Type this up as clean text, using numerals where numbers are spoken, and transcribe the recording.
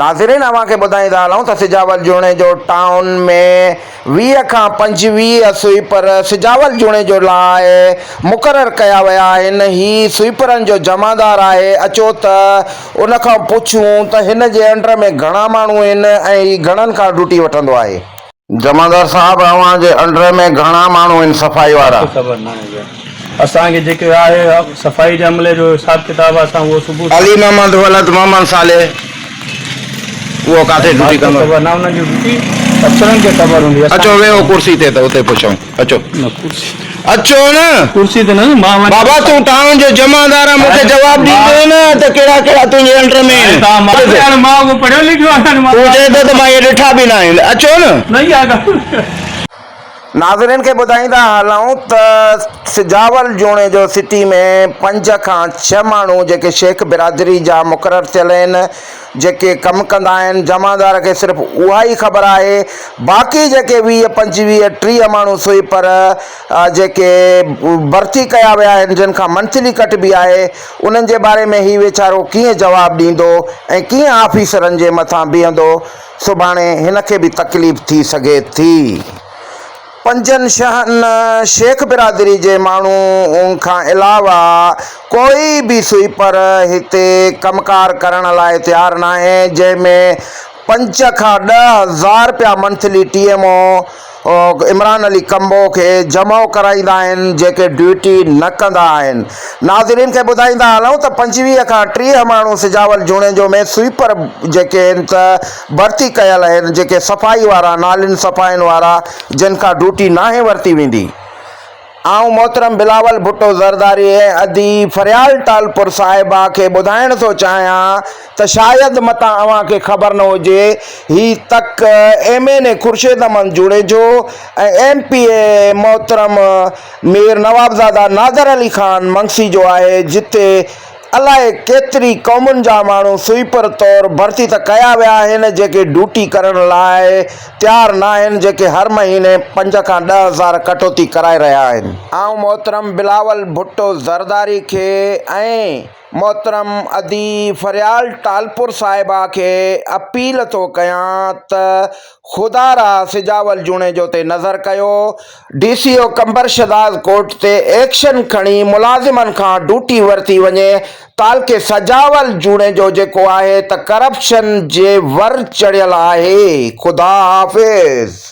ناظرين اوهان کي ٻڌائيندا هلون ته سجاول جوڻيجو ٽائون ۾ 20 کان 25 سوئيپر سجاول جوڻيجو لاء مقرر ڪيا ويا آهن هي سوئيپرن جو جمعدار آهي اچو ته ان کان پڇون ته هن جي انڊر ۾ گهڻا ماڻهو آهن ۽ هي گهڻن کان ڊيوٽي وٺندو آهي. جمعدار صاحب اوهان جي انڊر ۾ گهڻا ماڻهو آهن صفائي وارا؟ خبر ناهي يار اسان کي جيڪي آهي صفائي جي عملي جو حساب ڪتاب آهي اسان اهو صبح علي محمد ولد محمد صالح اهو ڪاٿي ڊيوٽي ڪندو خبر نه انهن جي ڊيوٽي افسرن کي خبر هوندي اچو ويهو ڪرسي تي ته اتي پڇون اچو نه ڪرسي اچو نه ڪرسي تي نه مان وڃان بابا تون ٽائون جو جمعدار آهين مون کي جواب ڏيندين نه ته ڪهڙا ڪهڙا تنهنجي انڊر ۾ آهن مان مان اهو پڙهيو لکيو آهيان تون چئين ٿو ته مان اهي ڏٺا به نه آهن اچو نه نه اها ڳالهه ناظرين کي ٻڌائيندا هلون ته سجاول جوڻيجو سٽي ۾ پنج کان ڇهه ماڻهو جيڪي شيخ برادري جا مقرر ٿيل آهن جيڪي ڪم ڪندا آهن جمعدار کي صرف اها ئي خبر آهي باقي جيڪي 20 25 30 ماڻهو سوئيپر جيڪي ڀرتي ڪيا ويا آهن جن کان منٿلي ڪٽبي آهي انهن جي باري ۾ هي ويچارو ڪيئن جواب ڏيندو ۽ ڪيئن آفيسرن جي مٿان بيهندو سڀاڻي هن کي به تڪليف ٿي سگهي ٿي. پنجن ڇهن شيخ برادري جي ماڻهن کان علاوه ڪوئي به سوئيپر هتي ڪم ڪار ڪرڻ لاء تيار ناهي جنهن ۾ پنج کان 10,000 رپيا monthly T M O Imran Ali Kamboh کي جمع ڪرائيندا آهن جيڪي ڊيوٽي نه ڪندا آهن. ناظرين کي ٻڌائيندا هلون ته 25 کان 30 ماڻهو سجاول جوڻيجو ۾ سوئيپر جيڪي آهن ته ڀرتي ڪيل آهن جيڪي صفائي وارا نالين صفائين وارا جن کان ڊيوٽي ناهي ورتي ويندي. آئون محترم بلاول ڀٽو زرداري ۽ ادي فريال ٽالپر صاحبه کي ٻڌائڻ ٿو چاهيان ته شايد متان اوهان کي خبر نه هجي هي تڪ M N A Khurshid Ahmed Junejo ۽ M P A محترم مير نوابزاده نادر علي خان منگسي جو آهي جتي الائي ڪيتري قومن جا ماڻهو سوئيپر طور ڀرتي ته ڪيا ويا آهن جيڪي ڊيوٽي ڪرڻ لاء تيار ناهن جيڪي هر مهيني پنج کان 10,000 ڪٽوتي ڪرائي رهيا آهن. آئون محترم بلاول ڀٽو زرداري کي ۽ محترم ادي فريال ٽالپر صاحبه کي اپيل ٿو ڪيان ته خدارا سجاول جوڻيجو تي نظر ڪيو، D C O Qambar Shahdadkot تي ايڪشن کڻي ملازمن کان ڊوٽي ورتي وڃي، تعلقي سجاول جوڻيجو جيڪو آهي ته ڪرپشن جي ور چڙهيل آهي، خدا حافظ.